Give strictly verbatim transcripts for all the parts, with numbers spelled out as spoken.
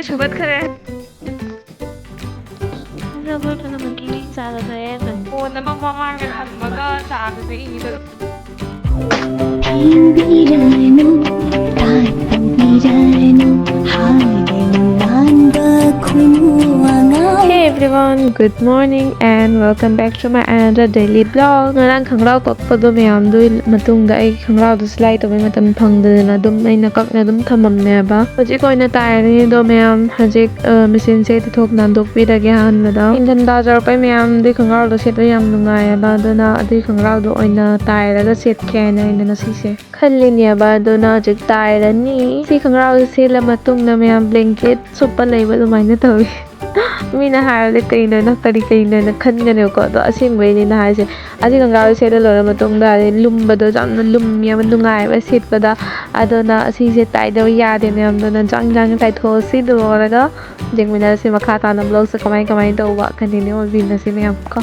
ꯁꯨꯒꯠꯈ꯭ꯔꯦ꯫ ꯆꯥꯗꯣ ꯊꯛꯑꯦ꯫ ꯐꯣꯟ ꯑꯃ ꯃꯃꯥꯡꯗ ꯊꯝꯃꯒ ꯆꯥꯗꯨꯗ ꯏꯗꯣ꯫ Hey everyone, good morning and welcome back to my another daily vlog. ꯉꯔꯥꯡ ꯈꯪꯒ꯭ꯔꯥꯎ ꯀꯛꯄꯗꯣ ꯃꯌꯥꯝꯗꯨꯒꯤ ꯃꯇꯨꯡꯗ ꯑꯩ ꯈꯪꯒ꯭ꯔꯥꯎꯗꯨ ꯁꯤꯂꯥꯏ ꯇꯧꯕꯩ ꯃꯇꯝ ꯐꯪꯗꯗꯅ ꯑꯗꯨꯝ ꯑꯩꯅ ꯀꯛꯅ ꯑꯗꯨꯝ ꯊꯝꯃꯝꯃꯦꯕ꯫ ꯍꯧꯖꯤꯛ ꯑꯣꯏꯅ ꯇꯥꯏꯔꯅꯤ ꯑꯗꯣ ꯃꯌꯥꯝ꯫ ꯍꯧꯖꯤꯛ, ꯑ, ꯃꯦꯆꯤꯟꯁꯦ ꯇꯩꯊꯣꯛ ꯅꯥꯟꯗꯣꯛꯄꯤꯔꯒꯦ ꯑꯍꯥꯟꯕꯗ꯫ ꯏꯪꯊꯝꯊꯥ ꯌꯧꯔꯛꯄꯩ ꯃꯌꯥꯝꯗꯤ ꯈꯪꯒ꯭ꯔꯥꯎꯗꯣ ꯁꯦꯠꯄ ꯌꯥꯝ ꯅꯨꯡꯉꯥꯏꯌꯦꯕ, ꯑꯗꯨꯅ ꯑꯗꯨꯒꯤ ꯈꯪꯒ꯭ꯔꯥꯎꯗꯣ ꯑꯣꯏꯅ ꯇꯥꯏꯔꯒ ꯁꯦꯠꯀꯦ ꯍꯥꯏꯅ ꯑꯩꯅ ꯉꯁꯤꯁꯦ ꯈꯜꯂꯤꯅꯦꯕ꯫ ꯑꯗꯨꯅ ꯍꯧꯖꯤꯛ ꯇꯥꯏꯔꯅꯤ꯫ ꯁꯤ ꯈꯪꯒ꯭ꯔꯥꯎꯁꯦ ꯁꯦꯠꯂ ꯃꯇꯨꯡꯗ ꯃꯌꯥꯝ blanket ꯁꯨꯞꯄ ꯂꯩꯕ ꯑꯗꯨꯃꯥꯏꯅ ꯇꯧꯋꯤ꯫ ꯃꯤꯅ ꯍꯥꯏꯔꯗꯤ ꯀꯩꯅꯣꯅ, ꯀꯔꯤ ꯀꯩꯅꯣꯅ ꯈꯟꯒꯅꯦꯕꯀꯣ, ꯑꯗꯣ ꯑꯁꯦꯡꯕꯩꯅꯤꯅ ꯍꯥꯏꯁꯦ꯫ ꯑꯁꯤ ꯈꯪꯒ꯭ꯔꯥꯎꯁꯦ ꯁꯦꯠꯂ ꯂꯣꯏꯔ ꯃꯇꯨꯡꯗ ꯍꯥꯏꯗꯤ ꯂꯨꯝꯕꯗꯣ ꯌꯥꯝꯅ ꯂꯨꯝꯃꯦꯕ, ꯅꯨꯡꯉꯥꯏꯕ ꯁꯦꯠꯄꯗ꯫ ꯑꯗꯨꯅ ꯑꯁꯤꯁꯦ ꯇꯥꯏꯗꯕ ꯌꯥꯗꯦ ꯃꯌꯥꯝꯗꯨꯅ ꯆꯥꯡ ꯆꯥꯡ ꯇꯥꯏꯊꯣꯛꯑꯁꯤ꯫ ꯑꯗꯨ ꯂꯣꯏꯔꯒ ꯌꯦꯡꯃꯤꯟꯅꯔꯁꯤ ꯃꯈꯥ ꯇꯥꯅ vlogꯁꯦ ꯀꯃꯥꯏ ꯀꯃꯥꯏꯅ ꯇꯧꯕ continue ꯑꯣꯏꯕꯤꯅꯁꯤ ꯃꯌꯥꯝ ꯀꯣ꯫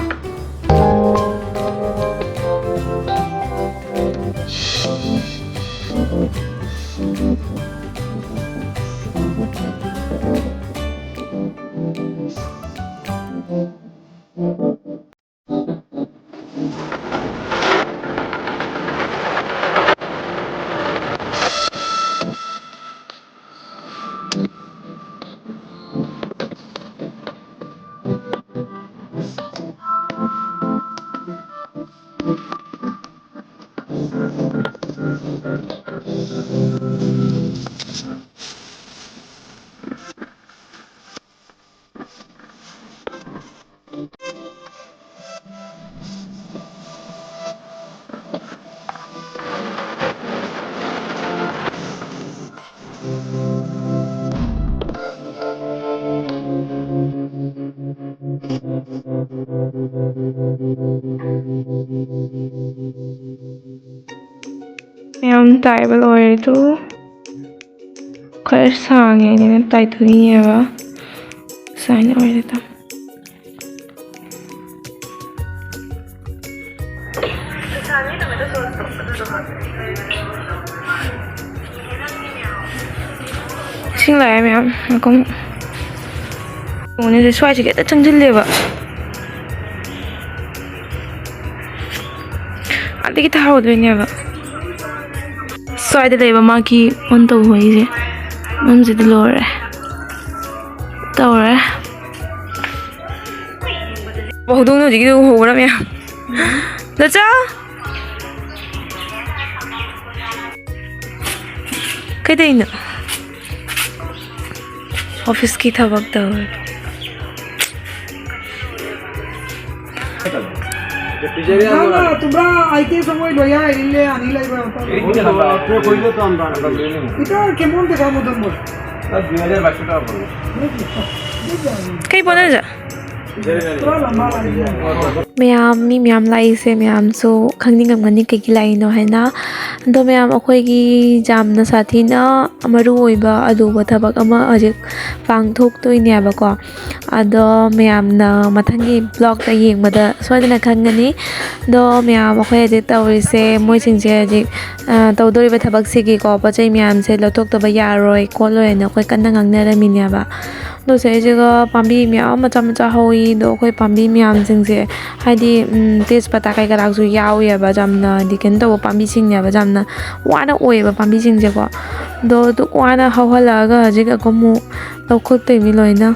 ꯃꯌꯥꯝ ꯇꯥꯏꯕ ꯂꯣꯏꯔꯦ ꯑꯗꯨ꯫ ꯈꯔ ꯁꯥꯡꯉꯦ ꯍꯥꯏꯅ ꯇꯥꯏꯊꯣꯛꯏꯅꯦꯕ꯫ ꯁꯨꯃꯥꯏꯅ ꯑꯣꯏꯔꯦ ꯇꯥꯃꯣ꯫ ꯏꯁꯤꯡ ꯂꯥꯛꯑꯦ ꯃꯌꯥꯝ꯫ ꯉꯥꯏꯈꯣ꯫ ꯌꯦꯡꯉꯨꯅꯦ, ꯁ꯭ꯋꯥꯏꯁꯦ ꯍꯦꯛꯇ ꯆꯪꯁꯤꯜꯂꯦꯕ꯫ ꯑꯗꯒꯤ ꯊꯥꯍꯧꯗꯣꯏꯅꯦꯕ꯫ ꯁ꯭ꯋꯥꯏꯗ ꯂꯩꯕ ꯃꯥꯒꯤ ꯑꯣꯟ ꯇꯧꯕ ꯍꯣꯏꯁꯦ꯫ ꯑꯣꯟꯁꯤꯗꯤ ꯂꯣꯏꯔꯦ꯫ ꯇꯧꯔꯦ꯫ ꯍꯧꯗꯣꯡꯅ ꯍꯧꯖꯤꯛꯀꯤꯗꯨ ꯎꯍꯧꯕ꯭ꯔꯥ ꯃꯌꯥꯝ? ꯗꯆꯥ! ꯀꯩꯗꯧꯅꯣ? ꯑꯣꯐꯤꯁꯀꯤ ꯊꯕꯛ ꯇꯧꯔꯤ꯫ ꯅꯪꯅ ꯇꯨꯝꯕ꯭ꯔꯥ? ꯑꯩ ꯇꯦꯁ ꯑꯃ ꯑꯣꯏ ꯂꯣꯏ ꯌꯥꯏ, ꯏꯜꯂꯦ, ꯑꯅꯤ ꯂꯩꯕ꯭ꯔꯥ? ꯏꯇꯥ ꯀꯦꯃꯣꯟ ꯄꯩꯁꯥ ꯃꯨꯗꯝ ꯃꯣꯏ꯫ ꯀꯩ ꯄꯣꯠꯅꯣ ꯍꯥꯏꯁꯦ? ꯃꯌꯥꯝ, ꯃꯤ ꯃꯌꯥꯝ ꯂꯥꯛꯏꯁꯦ ꯃꯌꯥꯝꯁꯨ ꯈꯪꯅꯤꯡꯉꯝꯒꯅꯤ ꯀꯩꯒꯤ ꯂꯥꯛꯏꯅꯣ ꯍꯥꯏꯅ꯫ ꯑꯗꯣ ꯃꯌꯥꯝ, ꯑꯩꯈꯣꯏꯒꯤ ꯌꯥꯝꯅ ꯁꯥꯊꯤꯅ ꯃꯔꯨ ꯑꯣꯏꯕ ꯑꯔꯨꯕ ꯊꯕꯛ ꯑꯃ ꯍꯧꯖꯤꯛ ꯄꯥꯡꯊꯣꯛꯇꯣꯏꯅꯦꯕꯀꯣ꯫ ꯑꯗꯣ ꯃꯌꯥꯝꯅ ꯃꯊꯪꯒꯤ ꯕ꯭ꯂꯣꯛꯇ ꯌꯦꯡꯕꯗ ꯁꯣꯏꯗꯅ ꯈꯪꯒꯅꯤ꯫ ꯑꯗꯣ ꯃꯌꯥꯝ, ꯑꯩꯈꯣꯏ ꯍꯧꯖꯤꯛ ꯇꯧꯔꯤꯁꯦ, ꯃꯣꯏꯁꯤꯡꯁꯦ ꯍꯧꯖꯤꯛ, ꯑ, ꯇꯧꯗꯣꯔꯤꯕ ꯊꯕꯛꯁꯤꯒꯤꯀꯣ, ꯄꯣꯠ ꯆꯩ ꯃꯌꯥꯝꯁꯦ ꯂꯧꯊꯣꯛꯇꯕ ꯌꯥꯔꯣꯏ ꯈꯣꯠꯂꯣꯏꯅ ꯑꯩꯈꯣꯏ ꯀꯟꯅ ꯉꯥꯡꯅꯔꯝꯃꯤꯅꯦꯕ꯫ ꯑꯗꯣ ꯁꯤꯗꯩꯁꯤꯒ ꯄꯥꯝꯕꯤ ꯃꯌꯥꯝ ꯃꯆꯥ ꯃꯆꯥ ꯍꯧꯋꯤ꯫ ꯑꯗꯣ ꯑꯩꯈꯣꯏ ꯄꯥꯝꯕꯤ ꯃꯌꯥꯝꯁꯤꯡꯁꯦ, ꯍꯥꯏꯗꯤ, ꯎꯝ, ꯇꯦꯖꯄꯇꯥ ꯀꯩꯀꯥꯁꯨ ꯌꯥꯎꯋꯦꯕ, ꯌꯥꯝꯅ ꯍꯥꯏꯗꯤ ꯀꯩꯅꯣ ꯇꯧꯕ ꯄꯥꯝꯕꯤꯁꯤꯡꯅꯦꯕ, ꯌꯥꯝꯅ ꯋꯥꯅ ꯑꯣꯏꯌꯦꯕ ꯄꯥꯝꯕꯤꯁꯤꯡꯁꯦꯀꯣ꯫ ꯑꯗꯣ ꯑꯗꯨꯛ ꯋꯥꯅ ꯍꯧꯍꯜꯂꯛꯑꯒ ꯍꯧꯖꯤꯛ ꯑꯃꯨꯛ ꯂꯧꯈꯠꯇꯣꯏꯅꯤ ꯂꯣꯏꯅ꯫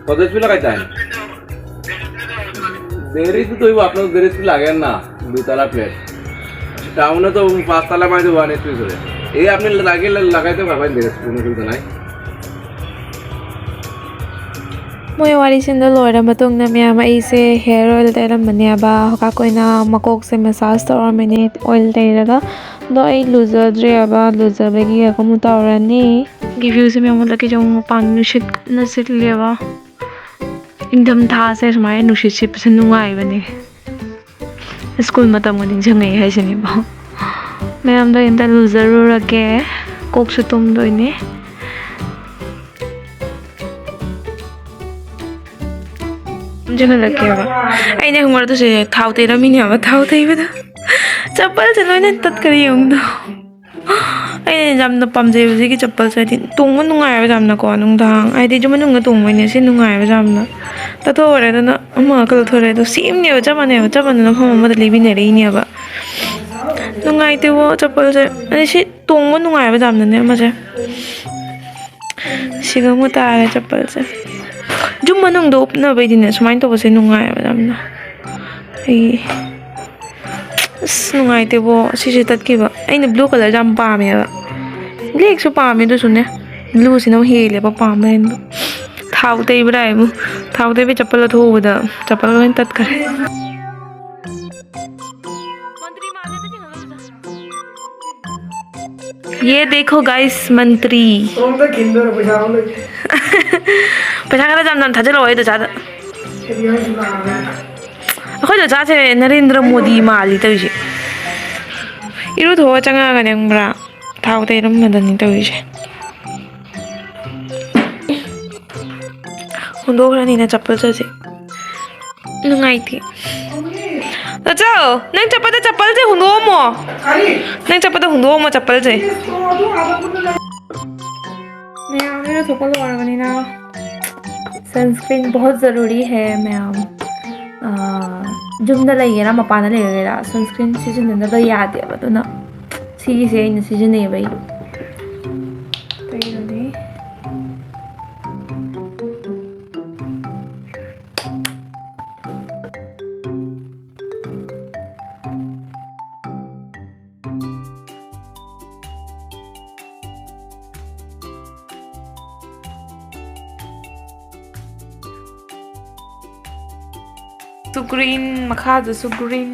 কত স্পিড লাগাইতে হয়? দেড় ইঞ্চি তো হইব, আপনার দেড় ইঞ্চি লাগে না, দুতলা ফ্ল্যাট। টাউনে তো পাঁচতলা মাঝে ওয়ান ইঞ্চি করে। এই আপনি লাগিয়ে লাগাইতে পারবেন দেড় ইঞ্চি, কোনো অসুবিধা নাই। ꯃꯣꯏ ꯋꯥꯔꯤꯁꯤꯡꯗꯣ ꯂꯣꯏꯔ ꯃꯇꯨꯡꯗ ꯃꯌꯥꯝ ꯑꯩꯁꯦ ꯍꯤꯌꯔ ꯑꯣꯏꯜ ꯇꯩꯔꯝꯕꯅꯦꯕ꯫ ꯍꯧꯀꯥꯛ ꯑꯣꯏꯅ ꯃꯀꯣꯛꯁꯦ ꯃꯁꯥꯖ ꯇꯧꯔꯝꯃꯤꯅꯦ ꯑꯣꯏꯜ ꯇꯩꯔꯒ꯫ ꯑꯗꯣ ꯑꯩ ꯂꯨꯖꯗ꯭ꯔꯤꯑꯕ, ꯂꯨꯖꯕꯒꯤ ꯑꯃꯨꯛ ꯇꯧꯔꯅꯤ꯫ ꯒꯤ ꯚ꯭ꯌꯨꯁꯦ ꯃꯌꯥꯝ ꯎꯠꯂꯛꯀꯦ꯫ ꯌꯦꯡꯉꯨ, ꯃꯄꯥꯟ ꯅꯨꯡꯁꯤꯠꯅ ꯁꯤꯠꯂꯦꯕ꯫ ꯏꯪꯊꯝꯊꯥꯁꯦ ꯁꯨꯃꯥꯏꯅ ꯅꯨꯡꯁꯤꯠ ꯁꯤꯠꯄꯁꯦ ꯅꯨꯡꯉꯥꯏꯕꯅꯦ꯫ ꯁ꯭ꯀꯨꯜ ꯃꯇꯝꯒ ꯅꯤꯡꯁꯤꯡꯉꯛꯑꯦ ꯍꯥꯏꯁꯤꯅꯦꯕ꯫ ꯃꯌꯥꯝꯗꯣ ꯑꯝꯇ ꯂꯨꯖꯔꯨꯔꯒꯦ, ꯀꯣꯛꯁꯨ ꯇꯨꯝꯗꯣꯏꯅꯦ꯫ ꯆꯪꯍꯜꯂꯛꯀꯦꯕ꯫ ꯑꯩꯅ ꯈꯪꯕꯗ ꯇꯨꯁꯦ ꯊꯥꯎ ꯇꯩꯔꯝꯃꯤꯅꯦꯕ, ꯊꯥꯎ ꯇꯩꯕꯗ ꯆꯄꯜꯁꯦ ꯂꯣꯏꯅ ꯇꯠꯈꯔꯦ ꯌꯦꯡꯉꯨꯗꯣ꯫ ꯑꯩꯅ ꯌꯥꯝꯅ ꯄꯥꯝꯖꯩꯕ ꯁꯤꯒꯤ ꯆꯄꯜꯁꯦ, ꯍꯥꯏꯗꯤ ꯇꯣꯡꯕ ꯅꯨꯡꯉꯥꯏꯕ ꯌꯥꯝꯅꯀꯣ, ꯅꯨꯡꯗꯥꯡ ꯍꯥꯏꯗꯤ ꯌꯨꯝ ꯃꯅꯨꯡꯗ ꯇꯣꯡꯕꯩꯅꯦ ꯁꯤ ꯅꯨꯡꯉꯥꯏꯕꯁꯦ ꯌꯥꯝꯅ꯫ ꯇꯠꯊꯣꯛꯈ꯭ꯔꯦ, ꯑꯗꯨꯅ ꯑꯃꯈꯛ ꯂꯧꯊꯣꯔꯛꯑꯦ꯫ ꯑꯗꯣ ꯁꯦꯝꯅꯦꯕ, ꯆꯞ ꯃꯥꯟꯅꯩꯕ, ꯆꯞ ꯃꯥꯟꯅꯅ ꯃꯐꯝ ꯑꯃꯗ ꯂꯩꯃꯤꯟꯅꯔꯛꯏꯅꯦꯕ꯫ ꯅꯨꯡꯉꯥꯏꯇꯦꯕꯣ ꯆꯄꯜꯁꯦ꯫ ꯑꯗꯩ ꯁꯤ ꯇꯣꯡꯕ ꯅꯨꯡꯉꯥꯏꯕ ꯌꯥꯝꯅꯅꯦ ꯑꯃꯁꯦ꯫ ꯁꯤꯒ ꯑꯃꯨꯛ ꯇꯥꯔꯦ ꯆꯄꯜꯁꯦ꯫ ꯌꯨꯝ ꯃꯅꯨꯡꯗ ꯎꯞꯅꯕꯩꯗꯤꯅꯦ ꯁꯨꯃꯥꯏꯅ ꯇꯧꯕꯁꯦ ꯅꯨꯡꯉꯥꯏꯕ ꯌꯥꯝꯅ꯫ ꯑꯩ ꯑꯁ, ꯅꯨꯡꯉꯥꯏꯇꯦꯕꯣ ꯁꯤꯁꯦ ꯇꯠꯈꯤꯕ꯫ ꯑꯩꯅ blue colour ꯌꯥꯝ ꯄꯥꯝꯃꯦꯕ꯫ Blackꯁꯨ ꯄꯥꯝꯃꯦ, ꯑꯗꯨꯁꯨꯅꯦ blueꯁꯤꯅ ꯑꯃꯨꯛ ꯍꯦꯜꯂꯦꯕ ꯄꯥꯝꯕ ꯍꯦꯟꯕ꯫ ꯊꯥꯎ ꯇꯩꯕ꯭ꯔꯥ ꯍꯥꯏꯕꯨ, ꯊꯥꯎ ꯇꯩꯕꯩ ꯆꯄꯜ ꯂꯧꯊꯣꯛꯎꯕꯗ ꯆꯄꯜ ꯂꯣꯏ ꯇꯠꯈ꯭ꯔꯦ꯫ ये देखो guys, मंत्री। ꯁꯣꯝꯗ ꯈꯤꯟꯗꯣꯔ ꯄꯩꯁꯥ ꯑꯃ ꯂꯩꯇꯦ꯫ ꯄꯩꯁꯥ ꯈꯔ ꯌꯥꯝ ꯌꯥꯝ ꯊꯥꯖꯤꯜꯂꯛꯑꯣ ꯑꯩ ꯗꯁꯥꯗ꯫ ꯀꯔꯤ ꯍꯥꯏꯁꯤꯅꯣ? ꯑꯩꯈꯣꯏ ꯗꯁꯥꯁꯦ ꯅꯔꯦꯟꯗ꯭ꯔ ꯃꯣꯗꯤ ꯃꯥꯜꯂꯤ ꯇꯧꯔꯤꯁꯦ꯫ ꯏꯔꯨꯊꯣꯛꯑ ꯆꯪꯉꯛꯑꯒꯅꯦ ꯈꯪꯕ꯭ꯔꯥ? ꯊꯥꯎ ꯇꯩꯔꯝꯃꯗꯅꯤ ꯇꯧꯔꯤꯁꯦ꯫ ꯍꯨꯟꯗꯣꯛꯈ꯭ꯔꯅꯤꯅ ꯆꯄꯜꯁꯦ ꯍꯧꯖꯤꯛ꯫ ꯅꯨꯡꯉꯥꯏꯇꯦ꯫ ꯅꯆꯧ, ꯅꯪ ꯆꯠꯄꯗ ꯆꯄꯜꯁꯦ ꯍꯨꯟꯗꯣꯛꯑꯝꯃꯣ꯫ ꯀꯔꯤ? ꯅꯪ ꯆꯠꯄꯗ ꯍꯨꯟꯗꯣꯛꯑꯝꯃꯣ ꯆꯄꯜꯁꯦ꯫ ꯏꯁ, ꯑꯗꯨ ꯑꯥꯗ ꯄꯨꯟꯅ ꯂꯩ꯫ ꯃꯌꯥꯝ ꯏꯔꯨꯊꯣꯛꯄ ꯂꯣꯏꯔꯕꯅꯤꯅ sunscreen बहुत ज़रूरी है ꯃꯌꯥꯝ꯫ ꯑꯥ, ꯌꯨꯝꯗ ꯂꯩꯒꯦꯔꯥ ꯃꯄꯥꯟꯗ ꯂꯩꯒꯦꯔꯥ sunscreen ꯁꯤꯖꯤꯟꯅꯗꯕ ꯌꯥꯗꯦꯕ꯫ ꯑꯗꯨꯅ ꯁꯤꯒꯤꯁꯦ ꯑꯩꯅ ꯁꯤꯖꯤꯟꯅꯩꯌꯦꯕ ꯑꯩ꯫ ꯇꯩꯔꯅꯤ꯫ ꯁꯨ green, ꯃꯈꯥꯗꯁꯨ green,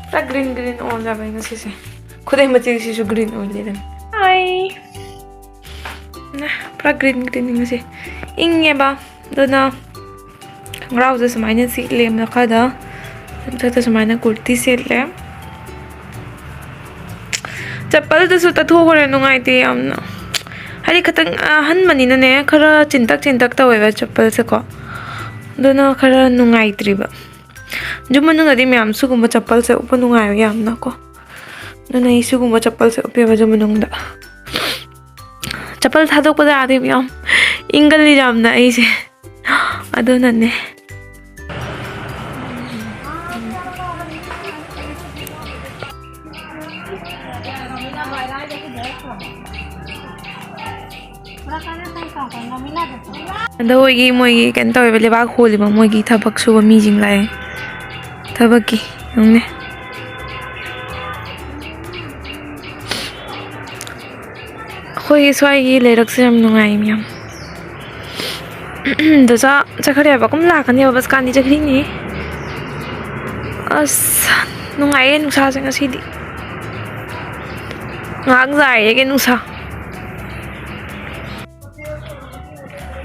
ꯄꯨꯔꯥ green green ꯑꯣꯜꯂꯕ ꯉꯁꯤꯁꯦ꯫ ꯈꯨꯗꯩ ꯃꯆꯦꯁꯤꯁꯨ green ꯑꯣꯏ ꯂꯩꯔꯝꯃꯦ꯫ ꯍꯥꯏ꯫ ꯅ, ꯄꯨꯔꯥ green green ꯉꯁꯤ꯫ ꯏꯪꯉꯦꯕ, ꯑꯗꯨꯅ ꯈꯣꯡꯒ꯭ꯔꯥꯎꯁꯦ ꯁꯨꯃꯥꯏꯅ ꯁꯦꯠꯂꯦ ꯃꯈꯥꯗ, ꯃꯊꯛꯇ ꯁꯨꯃꯥꯏꯅ ꯀꯨꯔꯇꯤ ꯁꯦꯠꯂꯦ꯫ ꯆꯄꯜꯗꯨꯁꯨ ꯇꯠꯊꯣꯛꯈ꯭ꯔꯦ, ꯅꯨꯡꯉꯥꯏꯇꯦ ꯌꯥꯝꯅ꯫ ꯍꯥꯏꯗꯤ ꯈꯤꯇꯪ ꯑꯍꯟꯕꯅꯤꯅꯅꯦ, ꯈꯔ ꯆꯤꯟꯇꯛ ꯆꯤꯟꯇꯛ ꯇꯧꯋꯦꯕ ꯆꯄꯜꯁꯦꯀꯣ, ꯑꯗꯨꯅ ꯈꯔ ꯅꯨꯡꯉꯥꯏꯇ꯭ꯔꯤꯕ꯫ ꯌꯨꯝ ꯃꯅꯨꯡꯗꯗꯤ ꯃꯌꯥꯝ ꯁꯤꯒꯨꯝꯕ ꯆꯄꯜꯁꯦ ꯎꯞꯄ ꯅꯨꯡꯉꯥꯏꯕ ꯌꯥꯝꯅꯀꯣ꯫ ꯑꯗꯨꯅ ꯑꯩ ꯁꯤꯒꯨꯝꯕ ꯆꯄꯜꯁꯦ ꯎꯞꯄꯦꯕ ꯖꯨ ꯃꯅꯨꯡꯗ꯫ ꯆꯄꯜ ꯊꯥꯗꯣꯛꯄꯗ ꯌꯥꯗꯦ ꯃꯌꯥꯝ꯫ ꯏꯪꯒꯜꯂꯤ ꯌꯥꯝꯅ ꯑꯩꯁꯦ꯫ ꯑꯗꯨꯅꯅꯦ꯫ ꯑꯗꯣ ꯃꯣꯏꯒꯤ ꯃꯣꯏꯒꯤ ꯀꯩꯅꯣ ꯇꯧꯋꯦꯕ, ꯂꯩꯕꯥꯛ ꯍꯣꯜꯂꯤꯕ ꯃꯣꯏꯒꯤ ꯊꯕꯛ ꯁꯨꯕ ꯃꯤꯁꯤꯡ ꯂꯥꯛꯑꯦ꯫ ꯊꯕꯛꯀꯤ ꯌꯦꯡꯉꯨꯅꯦ꯫ ꯑꯩꯈꯣꯏꯒꯤ ꯁ꯭ꯋꯥꯏꯒꯤ ꯂꯩꯔꯛꯁꯦ ꯌꯥꯝ ꯅꯨꯡꯉꯥꯏ ꯃꯌꯥꯝ꯫ ꯗꯣ ꯆꯥ ꯆꯠꯈ꯭ꯔꯦꯕ, ꯀꯨꯝ ꯂꯥꯛꯀꯅꯦꯕ ꯕꯁ ꯀꯥꯟꯗꯤ ꯆꯠꯈ꯭ꯔꯤꯅꯤ꯫ ꯑꯁ ꯅꯨꯡꯉꯥꯏꯌꯦ ꯅꯨꯡꯁꯥꯁꯦ ꯉꯁꯤꯗꯤ꯫ ꯉꯥꯏꯍꯥꯛ ꯉꯥꯏꯔꯦꯒꯦ ꯅꯨꯡꯁꯥ꯫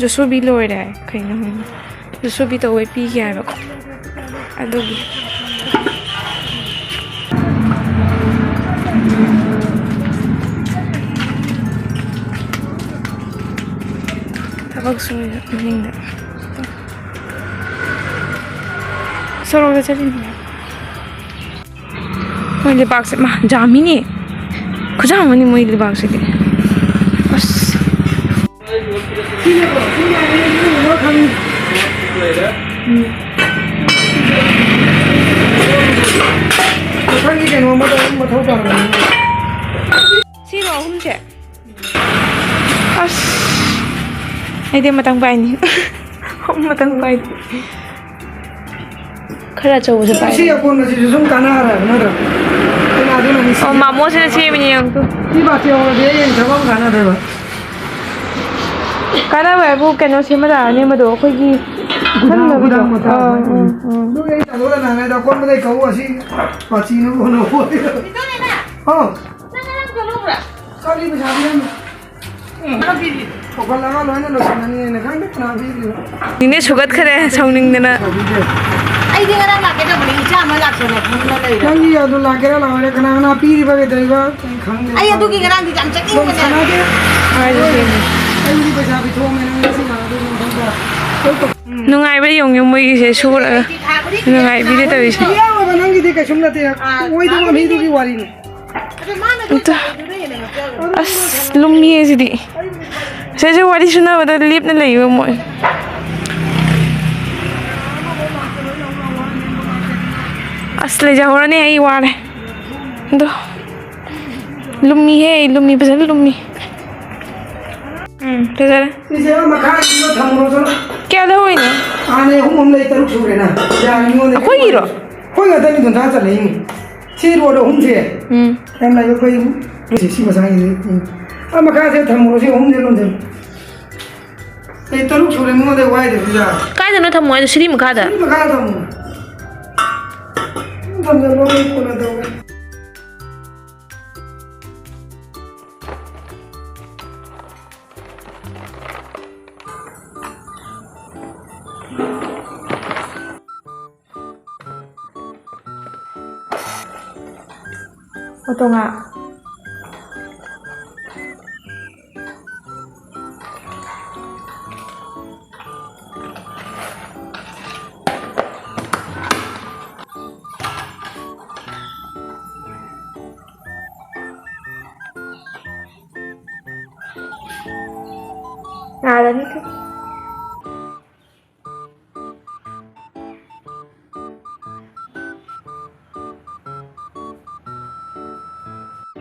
ꯖꯣꯁꯨꯕꯤ ꯂꯣꯏꯔꯦ ꯍꯥꯏ꯫ ꯀꯩꯅꯣ ꯍꯥꯏꯅꯤ? ꯖꯣꯁꯨꯕꯤ ꯇꯧꯕꯩ ꯄꯤꯒꯦ ꯍꯥꯏꯕꯀꯣ꯫ ꯑꯗꯨꯒꯤ꯫ ꯊꯕꯛ ꯁꯨꯔꯤꯕ ꯃꯅꯤꯡꯗ꯫ ꯁꯣꯔꯣꯛꯇ ꯆꯠꯂꯤꯅꯦ꯫ ꯃꯣꯏ ꯂꯩꯕꯥꯛꯁꯦ ꯃꯥ ꯖꯥꯝꯃꯤꯅꯦ꯫ ꯈꯨꯖꯥꯝ ꯑꯃꯅꯤ ꯃꯣꯏ ꯂꯩꯕꯥꯛꯁꯤꯗꯤ꯫ ꯑꯁ꯫ ꯎꯝ꯫ ꯃꯊꯪꯒꯤ ꯀꯩꯅꯣ ꯑꯃꯗ ꯑꯗꯨꯝ ꯃꯊꯧ ꯇꯥꯔꯝꯒꯅꯤ꯫ ꯁꯤꯔꯣ ꯑꯍꯨꯝꯁꯦ? ꯑꯁ꯫ ꯑꯩꯗꯤ ꯃꯇꯪ ꯄꯥꯏꯅꯤ꯫ ꯑꯍꯨꯝ ꯃꯇꯪ ꯄꯥꯏ꯫ ꯈꯔ ꯑꯆꯧꯕꯁꯨ ꯄꯥꯏ꯫ ꯁꯤ ꯑꯀꯣꯟꯕꯁꯤꯁꯨ ꯁꯨꯝ ꯀꯥꯟꯅꯔꯦ ꯅꯠꯇ꯭ꯔꯥ? ꯑꯩꯅ ꯑꯗꯨꯅꯅꯤ ꯁꯤ ꯑꯣ, ꯃꯥꯃꯣꯁꯤꯅ ꯁꯦꯝꯃꯤꯅꯦ, ꯌꯦꯡꯉꯨ ꯇꯨ꯫ ꯁꯤ ꯕꯥꯇꯤ ꯍꯧꯔꯗꯤ ꯑꯩ ꯍꯌꯦꯡ ꯊꯕꯛ ꯑꯃ ꯀꯥꯟꯅꯗꯣꯏꯕ꯫ ꯀꯥꯟꯅꯕ ꯍꯥꯏꯕꯨ ꯀꯩꯅꯣ ꯁꯦꯝꯃ ꯂꯥꯛꯑꯅꯤ, ꯃꯗꯣ ꯑꯩꯈꯣꯏꯒꯤ ꯈꯨꯗꯥꯡ, ꯈꯟꯅꯕꯗꯣ꯫ ꯈꯨꯗꯥꯡ ꯃꯆꯥ ꯑꯥ, ꯑꯗꯨꯃꯥꯏꯅ ꯇꯧꯕꯅꯤ꯫ ꯎꯝ, ꯎꯝ꯫ ꯑꯗꯨꯒ ꯑꯩ ꯇꯥꯃꯣꯗ ꯅꯍꯥꯟꯉꯩꯗ ꯑꯀꯣꯟꯕꯗꯩ ꯀꯧ ꯑꯁꯤ ꯃꯆꯤꯅ ꯀꯣꯟꯅ ꯑꯣꯏ꯫ ꯍꯥꯎ꯫ ꯅꯪ ꯉꯔꯥꯡ ꯆꯠꯂꯨꯕ꯭ꯔꯥ? ꯆꯠꯂꯤ, ꯄꯩꯁꯥ ꯄꯤꯔꯝꯃꯦ꯫ ꯎꯝ, ꯈꯔ ꯄꯤꯔꯤ꯫ ꯊꯣꯛꯍꯜꯂꯒ ꯂꯣꯏꯅ ꯂꯣꯏꯁꯤꯟꯅꯅꯤꯅ ꯈꯪꯗꯦ ꯀꯅꯥ ꯄꯤꯔꯤꯅꯣ꯫ ꯅꯤꯅꯦ ꯁꯨꯒꯠꯈ꯭ꯔꯦ ꯁꯥꯎꯅꯤꯡꯗꯅ꯫ ꯇꯧꯕꯤꯗꯦ꯫ ꯑꯩꯗꯤ ꯉꯔꯥꯡ ꯂꯥꯛꯀꯦ ꯇꯧꯕꯅꯦ, ꯏꯆꯥ ꯑꯃ ꯂꯥꯛꯇꯅ ꯈꯪꯗꯅ ꯂꯩꯔꯦ꯫ ꯅꯪꯒꯤ ꯑꯗꯨ ꯂꯥꯛꯀꯦꯔꯥ ꯂꯥꯛꯑꯣꯏꯔꯥ ꯀꯅꯥ ꯀꯅꯥ ꯄꯤꯔꯤꯕ ꯀꯩꯗꯧꯔꯤꯕ? ꯑꯩ ꯈꯪꯗꯦ꯫ ꯑꯩ ꯑꯗꯨꯒꯤ ꯉꯔꯥꯡꯗꯤ ꯌꯥꯝ ꯆꯠꯅꯤꯡꯕꯅꯦ꯫ ꯁꯥꯟꯅꯗꯦ꯫ ꯍꯣꯏ, ꯑꯗꯨ ꯁꯦꯝꯃꯦ꯫ ꯑꯩꯒꯤ ꯄꯩꯁꯥ ꯄꯤꯊꯣꯛꯑꯝꯃꯦ, ꯅꯪ ꯉꯁꯤ ꯂꯥꯛꯑꯗꯤ ꯅꯪ ꯈꯪꯕ꯭ꯔꯥ? ꯅꯨꯡꯉꯥꯏꯕ꯭ꯔꯥ ꯌꯦꯡꯉꯨ ꯃꯣꯏꯒꯤꯁꯦ ꯁꯨꯔꯒ꯫ ꯅꯨꯡꯉꯥꯏꯕꯤꯗꯦ ꯇꯧꯔꯤꯁꯦ꯫ ꯌꯥꯎꯔꯕ ꯅꯪꯒꯤꯗꯤ ꯀꯩꯁꯨꯝ ꯅꯠꯇꯦ꯫ ꯑꯣꯏꯗꯕ ꯃꯤꯗꯨꯒꯤ ꯋꯥꯔꯤꯅꯤ꯫ ꯑꯗꯨ, ꯑꯁ, ꯂꯨꯝꯃꯤꯌꯦ ꯁꯤꯗꯤ꯫ ꯁꯤꯁꯦ ꯋꯥꯔꯤ ꯁꯨꯅꯕꯗ ꯂꯦꯞꯅ ꯂꯩꯕ ꯃꯣꯏ꯫ ꯑꯁ, ꯂꯩꯖꯍꯧꯔꯅꯤ, ꯑꯩ ꯋꯥꯔꯦ꯫ ꯑꯗꯣ, ꯂꯨꯝꯃꯤꯍꯦ, ꯂꯨꯝꯃꯤ, ꯐꯖꯅ ꯂꯨꯝꯃꯤ꯫ ꯎꯝ, ꯐꯖꯔꯦ꯫ ꯁꯤꯁꯦ ꯑꯥ ꯃꯈꯥꯒꯤꯗ ꯊꯝꯃꯨꯔꯣ, ꯆꯠꯂꯣ꯫ ꯀꯌꯥ ꯂꯧꯔꯤꯅꯣ? ꯍꯥꯟꯅꯩ ꯑꯍꯨꯝ ꯑꯃ ꯂꯩ, ꯇꯔꯨꯛ ꯁꯨꯔꯦꯅ꯫ ꯌꯥꯔꯦ, ꯃꯤꯉꯣꯟꯗ ꯑꯩꯈꯣꯏꯒꯤꯔꯣ? ꯑꯩꯈꯣꯏ ꯉꯥꯛꯇꯅꯤ ꯗꯣꯟꯊꯥ ꯆꯠꯂꯛꯏꯅꯤ꯫ ꯁꯤ ꯔꯣꯜ ꯑꯍꯨꯝꯁꯦ꯫ ꯎꯝ꯫ ꯌꯥꯝ ꯂꯩ, ꯑꯩꯈꯣꯏ ꯁꯤ, ꯁꯤ ꯃꯁꯥꯒꯤꯗꯤ꯫ ꯎꯝ꯫ ꯑꯥ ꯃꯈꯥꯁꯦ ꯊꯝꯃꯨꯔꯣ, ꯁꯤ ꯑꯍꯨꯝꯁꯦ ꯂꯣꯟꯁꯤꯜꯂꯨ꯫ ꯑꯩ ꯇꯔꯨꯛ ꯁꯨꯔꯦ ꯃꯤꯉꯣꯟꯗ ꯋꯥꯏꯗꯕꯤꯗ꯫ ꯀꯥꯏꯗꯅꯣ ꯊꯝꯃꯣ ꯍꯥꯏꯗꯣ? ꯁꯤꯔꯤ ꯃꯈꯥꯗ? ꯁꯤꯔꯤ ꯃꯈꯥꯗ ꯊꯝꯃꯣ꯫ ꯊꯝꯖꯜꯂꯣ, ꯑꯩ ꯀꯣꯟꯅ ꯇꯧꯒꯦ꯫ ꯑꯣꯇꯣ ꯉꯥ꯫ ꯉꯥꯜꯂꯅꯤ ꯇꯨ꯫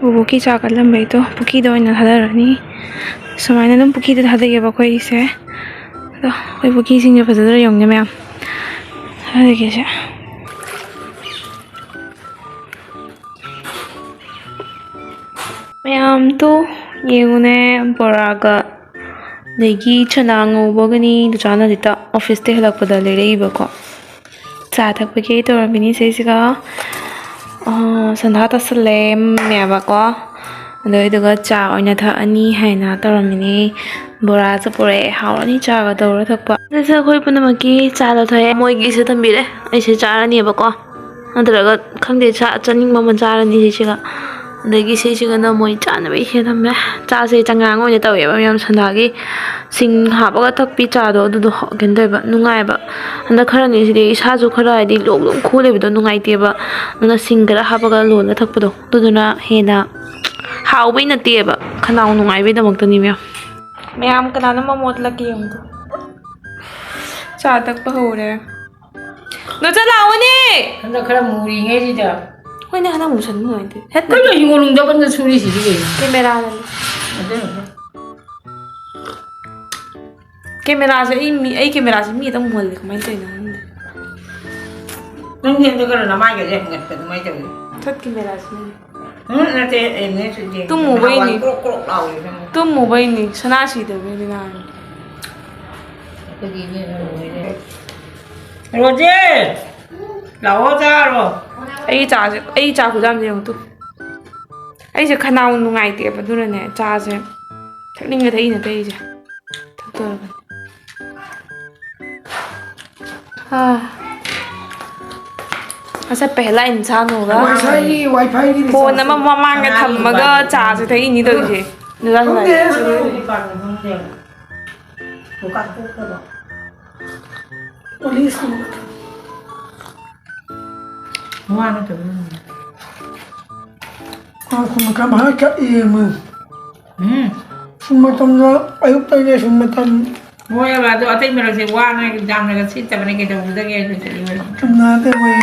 ꯕꯣꯕꯣꯛꯀꯤ ꯆꯥ ꯀꯜꯂꯝꯕꯩꯗꯣ ꯄꯨꯈ꯭ꯔꯤꯗ ꯑꯣꯏꯅ ꯊꯥꯗꯔꯅꯤ꯫ ꯁꯨꯃꯥꯏꯅ ꯑꯗꯨꯝ ꯄꯨꯈ꯭ꯔꯤꯗ ꯊꯥꯗꯩꯌꯦꯕ ꯑꯩꯈꯣꯏꯒꯤꯁꯦ꯫ ꯑꯗꯣ ꯑꯩꯈꯣꯏ ꯄꯨꯈ꯭ꯔꯤꯁꯤꯡꯁꯦ ꯐꯖꯗ꯭ꯔꯥ ꯌꯦꯡꯉꯨꯅꯦ ꯃꯌꯥꯝ꯫ ꯊꯥꯗꯒꯦꯁꯦ꯫ ꯃꯌꯥꯝꯗꯣ ꯌꯦꯡꯉꯨꯅꯦ, ꯕꯣꯔꯥꯒ ꯑꯗꯒꯤ ꯆꯅꯥ ꯉꯧꯕꯒꯅꯤ ꯗꯨꯆꯥꯅ ꯍꯧꯖꯤꯛꯇ ꯑꯣꯐꯤꯁꯇꯩ ꯍꯜꯂꯛꯄꯗ ꯂꯩꯔꯛꯏꯕꯀꯣ꯫ ꯆꯥ ꯊꯛꯄꯒꯤ ꯇꯧꯔꯝꯃꯤꯅꯤ ꯁꯤꯁꯤꯒ꯫ ꯑꯥ, ꯁꯟꯗꯥ ꯇꯥꯁꯜꯂꯦ, ꯃꯝꯃꯦꯕꯀꯣ꯫ ꯑꯗꯨꯗꯨꯒ ꯆꯥ ꯑꯣꯏꯅ ꯊꯛꯑꯅꯤ ꯍꯥꯏꯅ ꯇꯧꯔꯝꯃꯤꯅꯤ꯫ ꯕꯣꯔꯥꯁꯨ ꯄꯨꯔꯛꯑꯦ, ꯍꯥꯎꯔꯅꯤ ꯆꯥꯒ ꯇꯧꯔ ꯊꯛꯄ꯫ ꯁꯤꯁꯦ ꯑꯩꯈꯣꯏ ꯄꯨꯝꯅꯃꯛꯀꯤ ꯆꯥ ꯂꯧꯊꯣꯛꯑꯦ꯫ ꯃꯣꯏꯒꯤꯁꯨ ꯊꯝꯕꯤꯔꯦ, ꯑꯩꯁꯦ ꯆꯥꯔꯅꯦꯕꯀꯣ꯫ ꯅꯠꯇ꯭ꯔꯒ ꯈꯪꯗꯦ, ꯆꯥ-, ꯆꯥꯅꯤꯡꯕ ꯑꯃ ꯆꯥꯔꯅꯤ ꯁꯤꯁꯤꯒ꯫ ꯑꯗꯒꯤ ꯁꯤꯁꯤꯒꯅ ꯃꯣꯏ ꯆꯥꯅꯕ ꯏꯁꯤꯡ ꯊꯝꯃꯦ꯫ ꯆꯥꯁꯦ ꯆꯉꯥꯡ ꯑꯣꯏꯅ ꯇꯧꯋꯦꯕ ꯃꯌꯥꯝ, ꯁꯟꯗꯥꯒꯤ ꯁꯤꯡ ꯍꯥꯞꯄꯒ ꯊꯛꯄꯤ ꯆꯥꯗꯣ, ꯑꯗꯨꯗꯣ ꯍ-, ꯀꯩꯅꯣ ꯇꯧꯋꯦꯕ, ꯅꯨꯡꯉꯥꯏꯕ꯫ ꯍꯟꯗꯛ ꯈꯔꯅꯤꯁꯤꯗꯤ ꯏꯁꯥꯁꯨ ꯈꯔ, ꯍꯥꯏꯗꯤ, ꯂꯣꯛ ꯑꯗꯨꯝ ꯈꯨ ꯂꯩꯕꯗꯣ ꯅꯨꯡꯉꯥꯏꯇꯦꯕ꯫ ꯑꯗꯨꯅ ꯁꯤꯡ ꯈꯔ ꯍꯥꯞꯄꯒ ꯂꯣꯜꯂ ꯊꯛꯄꯗꯣ, ꯑꯗꯨꯗꯨꯅ ꯍꯦꯟꯅ ꯍꯥꯎꯕꯩ ꯅꯠꯇꯦꯕ, ꯈꯅꯥꯎ ꯅꯨꯡꯉꯥꯏꯕꯩꯗꯃꯛꯇꯅꯤ ꯃꯌꯥꯝ꯫ ꯃꯌꯥꯝ ꯀꯅꯥꯅꯣ ꯃꯃꯣꯠꯂꯒꯦ ꯌꯦꯡꯉꯨꯗꯣ꯫ ꯆꯥ ꯊꯛꯄ ꯍꯧꯔꯦ꯫ ꯅꯣꯆꯥ ꯂꯥꯛꯑꯣꯅꯦ! ꯍꯟꯗꯛ ꯈꯔ ꯃꯨꯔꯤꯉꯩꯁꯤꯗ꯫ ꯍꯣꯏꯅꯦ, ꯍꯟꯗꯛ ꯃꯨꯁꯟꯕ ꯅꯨꯡꯉꯥꯏꯇꯦ꯫ ꯍꯦꯠ, ꯀꯩꯅꯣ ꯍꯤꯡꯒꯣꯜꯅꯨꯡꯗ ꯀꯟꯅ ꯁꯨꯔꯤꯁꯤꯗꯤ ꯀꯩꯅꯣ? ꯀꯦꯃꯦꯔꯥꯅꯅꯦ꯫ ꯑꯗꯨꯅ꯫ ꯀꯦꯃꯦꯔꯥꯁꯦ ꯑꯩ ꯃꯤ, ꯑꯩ ꯀꯦꯃꯦꯔꯥꯁꯦ ꯃꯤ ꯑꯗꯨꯝ ꯃꯨꯍꯜꯂꯦ, ꯀꯃꯥꯏꯅ ꯇꯧꯔꯤꯅꯣ ꯈꯪꯗꯦ꯫ ꯅꯪꯗꯤ ꯍꯟꯗꯛ ꯈꯔ ꯅꯃꯥꯏꯒꯁꯦ ꯍꯪꯒꯠꯄ ꯑꯗꯨꯃꯥꯏꯅ ꯇꯧꯏ꯫ ꯊꯠ ꯀꯦꯃꯦꯔꯥꯁꯤꯅꯅꯦ꯫ ꯎꯝ, ꯅꯠꯇꯦ, ꯑꯩ ꯅꯦꯠꯁꯤꯗꯤ ꯇꯨꯝꯃꯨꯕꯩꯅꯤ꯫ ꯅꯍꯥꯟꯋꯥꯏ ꯀ꯭ꯔꯣꯛ ꯀ꯭ꯔꯣꯛ ꯂꯥꯎꯔꯤꯗꯨꯅ꯫ ꯇꯨꯝꯃꯨꯕꯩꯅꯤ, ꯁꯅꯥ ꯁꯤꯗꯕꯩꯅꯤ ꯅꯍꯥꯟ꯫ ꯑꯩꯈꯣꯏꯗꯤ ꯏꯅꯦꯅ ꯂꯣꯏꯔꯦ꯫ ꯔꯣꯖꯦ! ꯂꯥꯛꯑꯣ ꯆꯥꯔꯣ꯫ ꯑꯩꯒꯤ ꯆꯥꯁꯦ, ꯑꯩꯒꯤ ꯆꯥ ꯈꯨꯖꯥꯝꯁꯦ ꯌꯦꯡꯉꯨ ꯇꯨ꯫ ꯑꯩꯁꯦ ꯈꯅꯥꯎ ꯅꯨꯡꯉꯥꯏꯇꯦꯕ, ꯑꯗꯨꯅꯅꯦ ꯆꯥꯁꯦ ꯊꯛꯅꯤꯡꯉ ꯊꯛꯏ ꯅꯠꯇꯦ ꯑꯩꯁꯦ꯫ ꯊꯛꯇꯣꯔꯕꯅꯤ꯫ ꯑꯥ꯫ ꯑꯁ ꯄꯦꯍꯂꯥ ꯏꯟꯁꯥꯟ ꯍꯣꯒꯥ꯫ ꯉꯁꯥꯏꯒꯤ ꯋꯥꯏꯐꯥꯏꯒꯤ ꯐꯣꯟ ꯑꯃ ꯃꯃꯥꯡꯗ ꯊꯝꯃꯒ ꯆꯥꯁꯦ ꯊꯛꯏꯅꯤ ꯇꯧꯔꯤꯁꯦ꯫ ꯈꯪꯗꯦ꯫ ꯄꯨꯂꯤꯁ ꯋꯥ ꯅꯠꯇꯕ꯫ ꯈꯨꯃ ꯀꯝ ꯍꯥꯏ ꯀ ꯏꯃ꯫ ꯎꯝ꯫ ꯁꯨꯝ ꯃꯇꯝꯗ ꯑꯌꯨꯛꯇꯒꯤ ꯁꯨꯝ ꯃꯇꯝ꯫ ꯃꯣꯏ ꯑꯗꯣ ꯑꯇꯩ ꯃꯔꯛꯁꯦ ꯋꯥꯅ ꯌꯥꯝꯅꯒ ꯁꯤꯠꯇꯕꯅꯦ, ꯀꯩꯗꯧꯕꯗꯒꯤ ꯑꯩꯅ ꯆꯠꯂꯤꯕ꯫ ꯆꯨꯝꯅ ꯅꯠꯇꯦ ꯃꯣꯏ꯫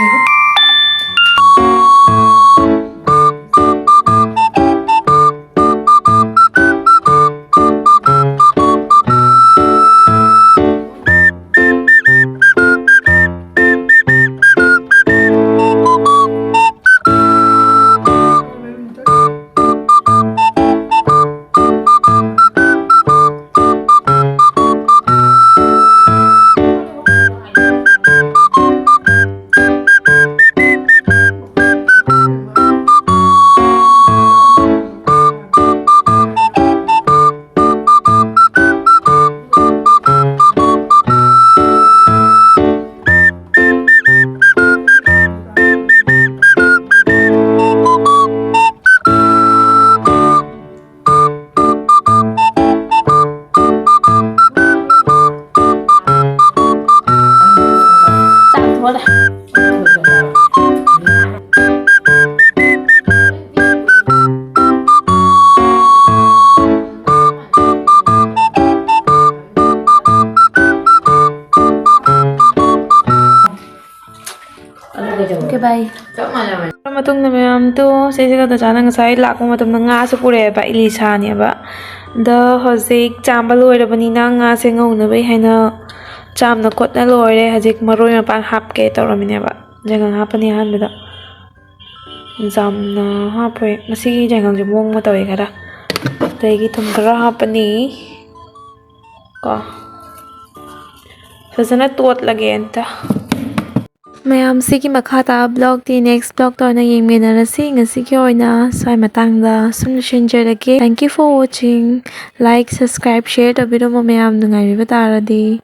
Okay, bye. ꯆꯞ ꯃꯥꯟꯅꯕꯅꯦ꯫ ꯃꯇꯨꯡꯗ ꯃꯌꯥꯝꯗꯣ ꯁꯤꯁꯦ ꯈꯛꯇ ꯆꯥꯅ ꯉꯁꯥꯏ ꯂꯥꯛꯄ ꯃꯇꯝꯗ ꯉꯥꯁꯨ ꯄꯨꯔꯛꯑꯦꯕ, ꯏꯂꯤꯁꯥꯅꯦꯕ꯫ ꯑꯗꯣ ꯍꯧꯖꯤꯛ ꯆꯥꯝꯕ ꯂꯣꯏꯔꯕꯅꯤꯅ ꯉꯥꯁꯦ ꯉꯧꯅꯕꯩ ꯍꯥꯏꯅ ꯆꯥꯝꯅ ꯈꯣꯠꯅ ꯂꯣꯏꯔꯦ꯫ ꯍꯧꯖꯤꯛ ꯃꯔꯣꯏ ꯃꯄꯥꯡ ꯍꯥꯞꯀꯦ ꯇꯧꯔꯝꯃꯤꯅꯦꯕ꯫ ꯌꯥꯏꯉꯪ ꯍꯥꯞꯄꯅꯤ ꯑꯍꯥꯟꯕꯗ꯫ ꯌꯥꯝꯅ ꯍꯥꯞꯄꯣꯏ꯫ ꯃꯁꯤꯒꯤ ꯌꯥꯏꯉꯪꯁꯦ ꯃꯑꯣꯡ ꯑꯃ ꯇꯧꯋꯦ ꯈꯔ꯫ ꯑꯗꯒꯤ ꯊꯨꯝ ꯈꯔ ꯍꯥꯞꯄꯅꯤ꯫ ꯀꯣ꯫ ꯐꯖꯅ ꯇꯣꯠꯂꯒꯦ ꯑꯝꯇ꯫ ꯃꯌꯥꯝꯁꯤꯒꯤ ꯃꯈꯥ ꯇꯥꯕ vlogꯇꯤ next vlogꯇ ꯑꯣꯏꯅ ꯌꯦꯡꯃꯤꯟꯅꯔꯁꯤ꯫ ꯉꯁꯤꯒꯤ ꯑꯣꯏꯅ ꯁ꯭ꯋꯥꯏ ꯃꯇꯥꯡꯗ ꯁꯨꯝ ꯂꯣꯏꯁꯤꯟꯖꯔꯒꯦ꯫ Thank you for watching. Like, subscribe, share ꯇꯧꯕꯤꯔꯝꯃꯣ ꯃꯌꯥꯝ, ꯅꯨꯡꯉꯥꯏꯕꯤꯕ ꯇꯥꯔꯗꯤ꯫